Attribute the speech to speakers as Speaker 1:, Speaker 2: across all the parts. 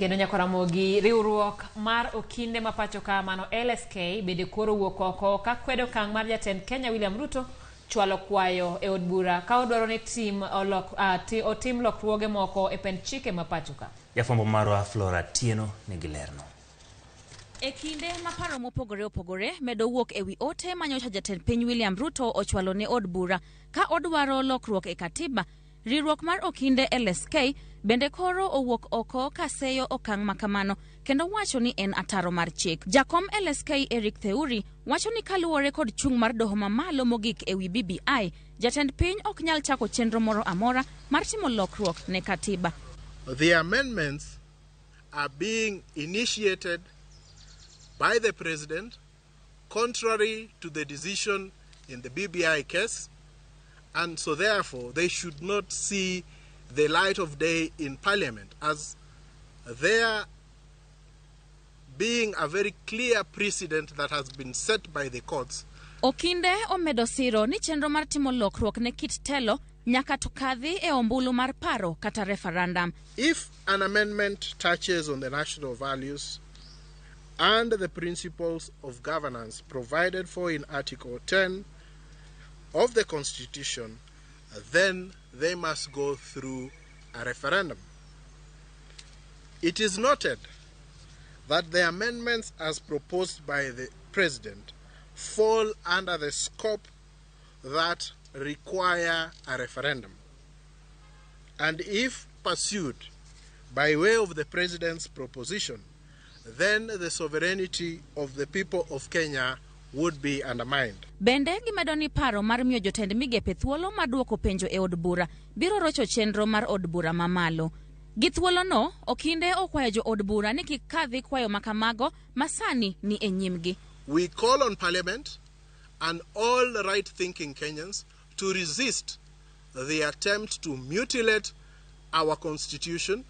Speaker 1: Kendo nyakwaramogi riwruok mar okinde ma pacho ka mano LSK bende koro wuok oko ka kwedo okang' mar jatend Kenya William Ruto chwalo kwayo e od bura ka odwaro ni tim olok, ti, otim lokruoge moko e pend chike ma pacho ka.
Speaker 2: Jafwambo marwa Flora Tieno nigi lerno.
Speaker 3: E kinde ma paro mopogore opogore medo wuok e wi ote ma nyocha jatend piny William Ruto ochwalo ne od bura ka odwaro lokruok e katiba, riwruok mar okinde LSK bende koro owuok oko ka seyo okang' ma kamano kendo wacho ni en ataro mar chik. Jakom LSK Eric Theuri wacho ni kaluwore kod chung' mar doho mamalo mogik e wi BBI, jatend piny ok nyal chako chenro moro amora mar timo lokruok ne katiba.
Speaker 4: The amendments are being initiated by the president contrary to the decision in the BBI case, and so therefore they should not see the light of day in parliament, as there being a very clear precedent that has been set by the courts.
Speaker 3: Okinde omedo siro ni chenro mar timo lokruok ne kit telo nyaka to kadhi e ombulu mar paro kata referendum.
Speaker 4: If an amendment touches on the national values and the principles of governance provided for in Article 10 of the Constitution, then they must go through a referendum. It is noted that the amendments as proposed by the President fall under the scope that require a referendum. And if pursued by way of the President's proposition, then the sovereignty of the people of Kenya would be undermined.
Speaker 3: Bende gimedo ni paro mar miyo jotend migepe thuolo mar duoko penjo e od bura biro rocho chenro mar od bura mamalo. Gi thuolono, Okinde okwayo jo od bura ni kik kadhi kwayo makamago ma sani ni e nyimgi.
Speaker 4: We call on Parliament and all right-thinking Kenyans to resist the attempt to mutilate our constitution,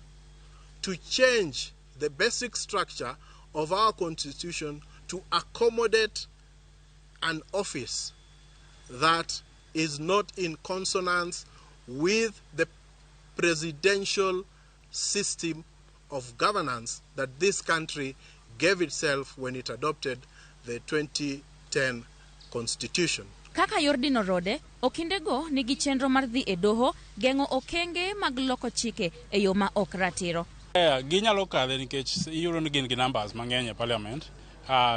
Speaker 4: to change the basic structure of our constitution to accommodate an office that is not in consonance with the presidential system of governance that this country gave itself when it adopted the 2010 constitution.
Speaker 3: Kaka yor dino rode, okindego nigi chenro mar dhi e doho geng'o okenge mag loko chike e yo ma ok ratiro.
Speaker 5: Ginyalo kadhe nikech iyudo ni gin gi numbers mang'eny e parliament.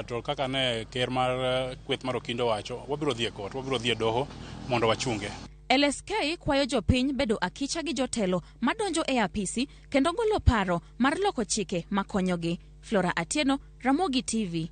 Speaker 5: To kaka ne ker mar kweth mar Okindo wacho, wabiro dhi e court, wabiro dhi e doho mondo wachunge.
Speaker 3: LSK kwayo jopiny bedo akicha gi jotelo madonjo e apisi kendo golo paro mar loko chike makonyogi. Flora Atieno, Ramogi TV.